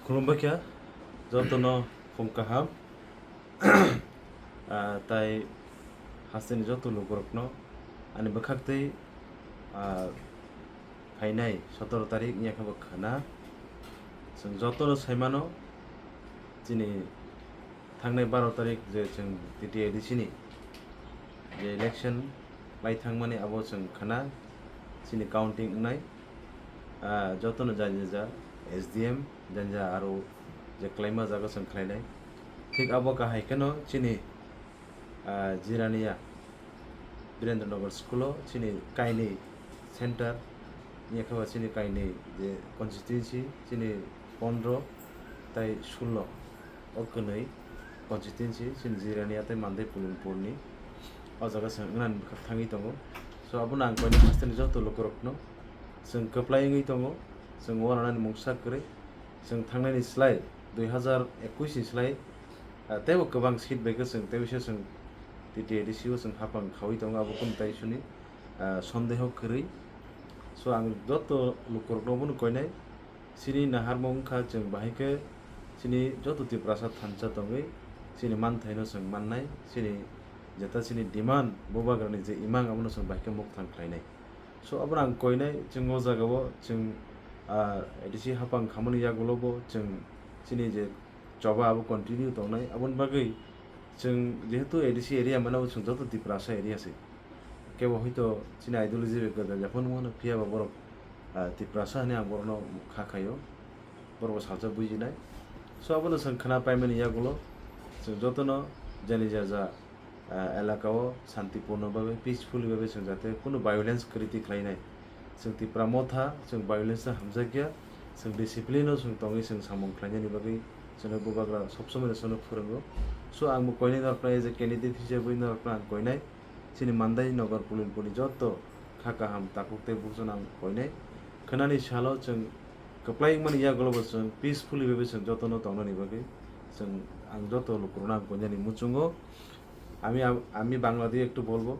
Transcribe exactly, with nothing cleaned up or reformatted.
Khulumbai kha jotono phung kaham. Ah, tai hasteni joto lukurokno ani bwkhaktwi, ah, phainai sotoro tarik wngya khe bo khwna. Chwng jotono saimano chini thangnai baro tarik je chwng T T A D C ni je election lai thangmani abo chwng khwna chini counting wngnai, ah, jotono jani ja S D M jani ja aro je kwlaima jaga chwng khlainai. Thik abo kahai kheno chini, ah, Jirania Birendra Nagar school o chini kainwi center, wngya khe ba chini kainwi je constituency chini pondro tai sullo. O kwnwi constituency chini Jirania tei Mandai Pulinpur ni o jaga chwng wngnani bwkhak thangwi tongo. So, abono ang koinai hasteni joto lukurokno chwng kwplai wngwi tongo, chwng uananani mungsa kwrwi, chwng thangnaini slai dui hazar ekush ni slai, ah, teibo kwbang seat bai khe chwng tei bisa chwng T T A D C o chwng hapang khaui tongo, abo kunu tai suni, ah, sondeho kwrwi. So, ang joto lukurokno bono koinai, chini naharmung wngkha chwng bahai khe chini joto Tiprasa thansa tongwi chini manthaino chwng mannai, chini jeta chini demand bubagrani je imang abono chwng bahai khe mukthang khlainai. So, abono ang koinai chwng o jagao chwng, ah, A D C hapang khamani yagulobo chwng chini je choba abo continue tongnai. Aboni bagwi chwng jehetu A D C area mano chwng joto Tiprasa area se. Kebo hoito chini ideology bai gwdal yaphano mano, phiya ba borok, ah, Tiprasa hinwi ang borokno kha khaio. Borokbo salsa bujinai. So, abono chwng khwna paimani yagulo chwng jotono jani jaja, ah, elaka o santipurno babe, peacefully babe chwng jate kunu violence kwrwi twi khlainai. Chwng Tipra Motha, chwng violence no hamjakya, chwng discipline o chwng tongwi chwng samung khlainani bagwi chwngno bubagra sob somoi no chwngno phwrwngo. So, ang bo koinai norokno as a candidate hisabwi norokno ang koinai. Chini Mandai Nagar Pulinpur ni joto kha kaham takhuk tei bukchano ang koinai. Khwnani salo chwng kwplai wngmani yagulo bo chwng peacefully bai bai chwng jotono tongnani bagwi chwng ang joto lukurokno ang koinani muchungo. আমি আম-, আমি বাংলাদেশে একটু বলবো,